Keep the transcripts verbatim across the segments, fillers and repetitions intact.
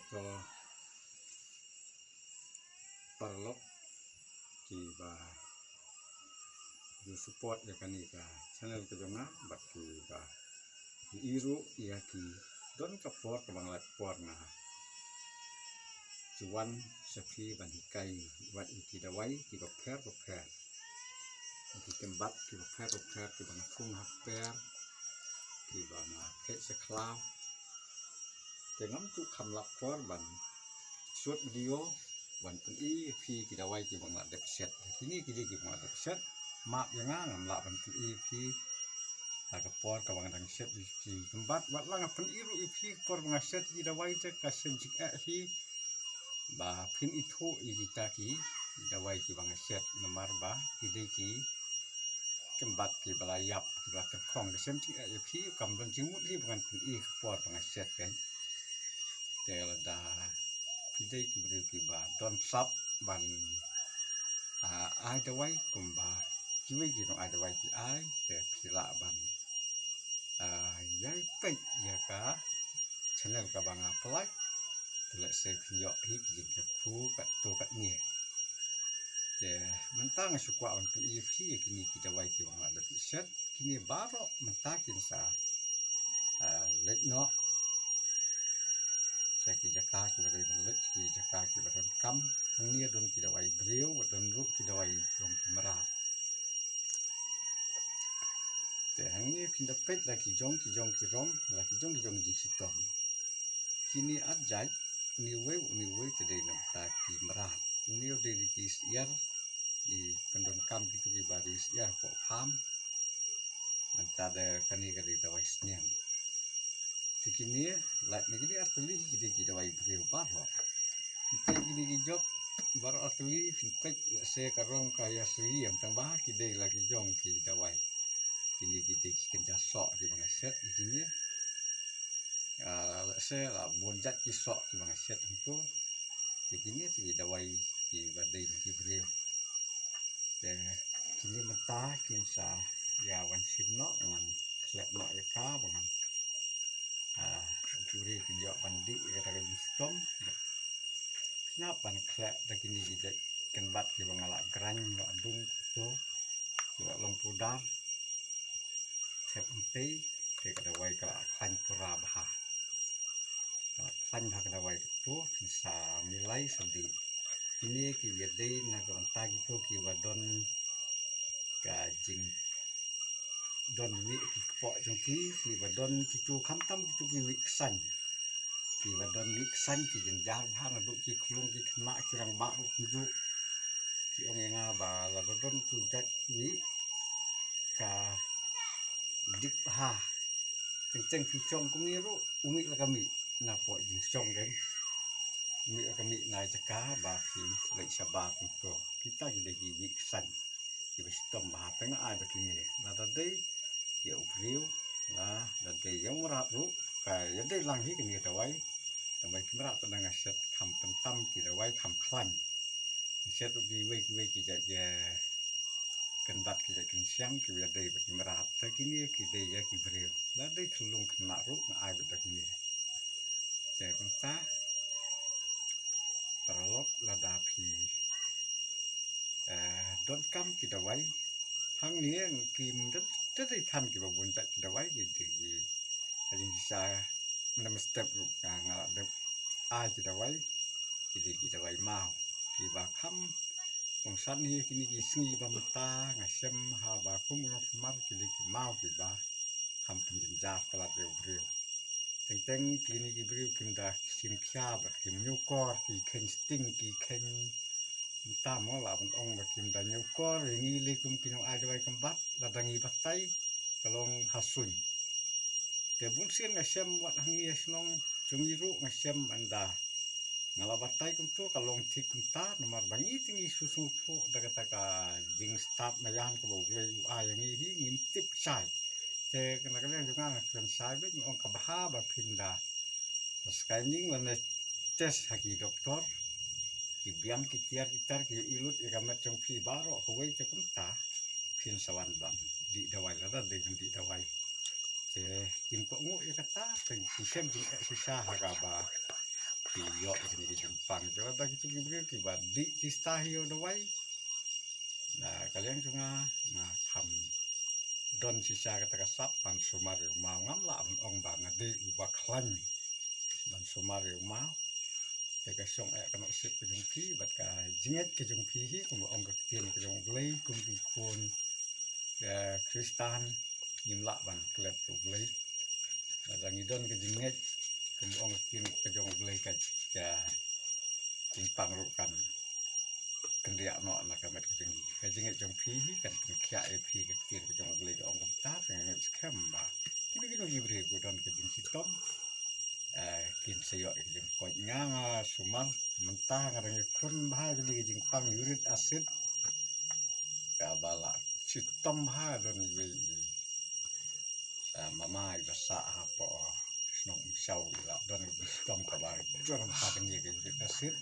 To, paralok kiba ju support ïa kane ka channel ka jong nga, bad kiba ïohi ruh ïa ki, don ka por kaba nga la, por nga ju wan sha phi ban hikai wat ïa ki dawai kiba pher bapher, ki kynbat kiba pher bapher, kiba nga thung ha kper, kiba nga phet sha khlaw. Te ngam ju kham lap por ban shoot video ban pyni ïa phi ki dawai kiba nga la dep set. Kine ki dei kiba nga la dep set. Map ïa nga, ngam lah ban pyni ïa phi ha ka por kaba nga dang set ïa ki kynbat. Wat la nga pyni ruh ïa phi ka por ba nga set ïa ki dawai, te ka shem jingeh hi ba phin ithuh ïa kita ki dawai kiba nga set, namar ba ki dei ki kynbat kiba la ïap, kiba la tyrkhong. Ka shem jingeh ïa phi, kam don jingmut hi ba ngan pyni ka por ba nga set kein. Te lada phi dei ki briew kiba don sap ban, ah, ai dawai kumba kiwei ki nong ai dawai ki ai, te phi lah ban, ah, ïai peit ïa ka channel kaba nga pyllait. Te lehse phin ïoh hi ki jingkyrkhu katto katne. Te mynta nga shu kwah ban pyni ïa phi ïa kine ki dawai kiba nga la dep set. Kine baroh mynta kin sa, ah, leit noh sha ki jaka kiba dei ban leit, ki jaka kiba donkam. Hangne don ki dawai briew, don ruh ki dawai jong ki mrad. Te hangne phin da peit la ki jong ki jong ki rong, la ki jong ki jong ki jingshitom. Kine ar jait, une uwei, une uwei te dei na bynta ki mrad. Une u dei da ki syiar, i pyndonkam kito kiba dei syiar hapoh farm. Nangta da kane ka dei dawai sniang. Te kine, lait na kine ar tylli ki dei ki dawai briew baroh. Phin peit kine ki jop baroh ar tylli, phin peit lehse ka rong ka ïa sylli em, tang ba ha ki dei la ki jong ki dawai. Kine ki dei ki kynja soh kiba nga set ïa kine. Ah, lehse la bun jait ki soh kiba nga set hangto. Te kine te ki dawai kiba dei na ki briew. Te kine mynta kin sa ïa wan shim noh, ngan khleh noh ïa ka ba ngan, ah, u briew kin ïoh ban dih ïa kata ka jingshitom. Phin hap ban khleh da kine ki jait kynbat kiba nga la grind noh dung kumto, kiba long pudar. Thep hangtei, te ka dawai ka la khlaiñ pura bha. Ka la khlaiñ bha ka dawai, kato phin sa milai sa dih. Kine kiba ïadei na ka bynta kito kiba don ka jing, don wieh ki kpoh jong ki, kiba don kito, khamtam kito ki wieh ksaiñ. Kiba don wieh ksaiñ ki jynjar bha, naduh ki khlung ki khynnah ki rangbah ruh kumjuh. Ki ong ïa nga ba lada don tu jait wieh ka dip bha. Teng teng phi shong kumne ruh, u mih la ka mih napoh jingshong kein. U mih la ka mih na jaka ba phi leit shabar kumto. Kita ki dei ki wieh ksaiñ kiba shitom bha, te nga ai da kine. Lada dei ïa u briew, lada dei ïa u mrad ruh, ka ïadei lang hi kane ka dawai. Tang ba ki mrad pat nga set kham pyntam ki dawai kham khlaiñ. Nga set ruh kiwei kiwei ki jait ïa kynbat ki jait kynsiang kiba ïadei bad ki mrad. Te kine ki dei ïa ki briew. Lada dei khyllung khynnah ruh nga ai bad da kine. Te kumta paralok lada phi, eh, donkam ki dawai. Hangne kim dei, dei than kiba bun jait ki dawai ki dei ki, ka jingshisha na mynstep ruh ka nga la dep ai ki dawai, ki dei ki dawai maw kiba kham kongsan hi kine ki sngi ba mynta. Nga shem haba kum u nongsumar ki dei ki maw kiba kham pynjynjar palat ïa u briew. Teng teng kine ki briew kim da shim khia bad kim ñiewkor, ki kheiñ sting, ki kheiñ, mynta mo lah ban ong ba kim da ñiewkor ïa ngi lei kum ki nongai dawai kynbat. Lada ngi batai ka long ha suiñ. Te bun sien nga shem wat hangne ha shnong jong ngi ruh nga shem, ynda nga la batai kumto ka long thik kumta, namar ba ngi te ngi shu sngewthuh da kata ka jingstad maïan kaba U Blei u ai ïa ngi hi, ngim tip shai. Te na ka liang jong nga nga kren shai beit, nga ong ka bha ba phin da screening lane test ha ki doktor, ki biang ki tiar ki tar, ki ïohi lut ïa ka met jong phi baroh kawei. Te kumta phin sa wan ban dih dawai lada dei ban dih dawai. Te kim kohnguh ïa kata, te ki shem jingeh shisha ha kaba Ïoh ïa kine ki jingpang. Ki lada kitu ki briew kiba dih tista hi ïa u dawai, na ka liang jong nga, nga kham don shisha kata ka sap ban sumar ïa u maw. Ngam lah ban ong ba nga dei uba khlaiñ ban sumar ïa u maw. Te ka shong eh ka nongshit ka jong phi bad ka jingngeit ka jong phi hi, kumba ong ka ktien ka jong U Blei, kum ki khun ka Khristan ngim lah ban klet ka U Blei. Lada ngi don ka jingngeit, kumba ong ka ktien ka jong U Blei, ka, ka jingpang ruh kan kynriah noh na ka met ka jong ngi. Ka jingngeit jong phi hi kan pynkhiah ïa phi, ka ktien ka jong U Blei ka ong kumta. Te nga ngeit skhem ba kino kino ki briew ki don ka jingshitom, eh, kin sa ïoh ïa ka jingkoit. Nga, nga sumar mynta, nga dang ïakhun bha ïa kine ki jingpang uric acid. Kaba la shitom bha, don iwei i, eh, mama iba sah hapoh shnong Umshaw, i la don ka jingshitom kaba jur bha kane ka uric acid.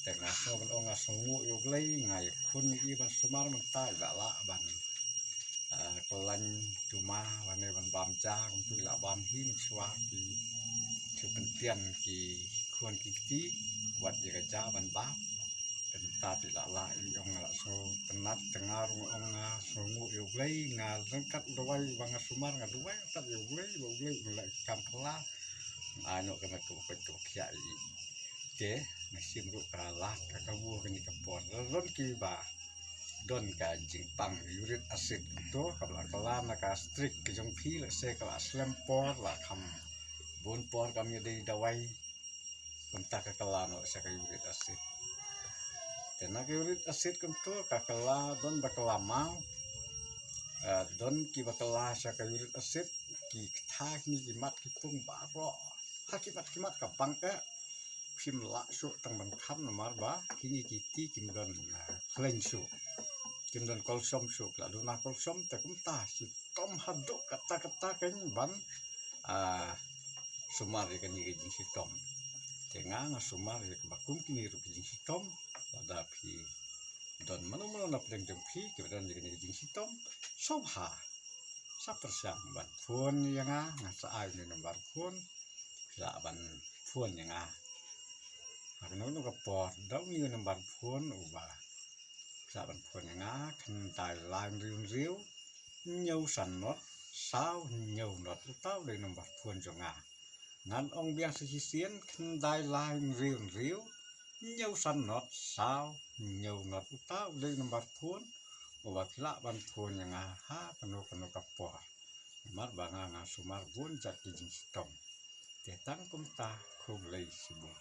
Te nga sngew ban ong, nga sngewnguh ïa U Blei, nga ïakhun ïa i ban sumar mynta, i la lah ban, eh, khlaiñ tumor lane ban bam ja, kumtu i la bam hi mynshuwa. Ki shu pyntian ki khun ki kti wat ïa ka ja ban bam. Te mynta te i la lah, i ong, nga la sngewtynnat, te nga ruh nga ong nga sngewnguh ïa U Blei, nga ryngkat u dawai uba nga sumar, nga duwai ryngkat ïa U Blei ba U Blei un leh kam phylla. Nga ai noh ka met kaba koit kaba khiah ïa i. Te nga shim ruh ka lad ka kabu ha kane ka por. Lada don kiba don ka jingpang uric acid, to kaba la kylla na ka street ka jong phi, lehse ka la slem por, la kham bun por kam ïadei dawai, kumta ka kylla noh sha ka uric acid. Te na ka uric acid kumto ka kylla, don ba kylla maw. Eh, don kiba kylla sha ka uric acid, ki ktha kine ki mat ki pung baroh ha ki mat ki mat ka bang eh. Phim lah shuh tang ban kham namar ba kine ki kti kim don, eh, khlaiñ shuh, kim don kolshom shuh. Ki la duna kolshom, te kumta shitom haduh katta katta kein ban, ah, sumar ïa kane ka jingshitom. Te nga, nga sumar ïa kaba kum kine ruh ki jingshitom. Lada phi don mano mano na pdeng jong phi kiba don ïa kane ka jingshitom, sngewbha sa pyrshang ban phone ïa nga, nga sa ai une u number phone. Phi lah ban phone ïa nga ha kano kano ka por da une u number phone uba, phi lah ban phone ïa nga, khyndai lai hynriew hynriew hynñiew san not saw hynñiew not. Uta u dei u number phone jong nga. Ngan ong biang sa shisien, khyndai lai hynriew hynriew hynñiew san not saw hynñiew not. Uta u dei u number phone uba phi lah ban phone ïa nga ha kano kano ka por. Namar ba nga, nga sumar bun jait ki jingshitom. Te tang kumta, khublei shibun.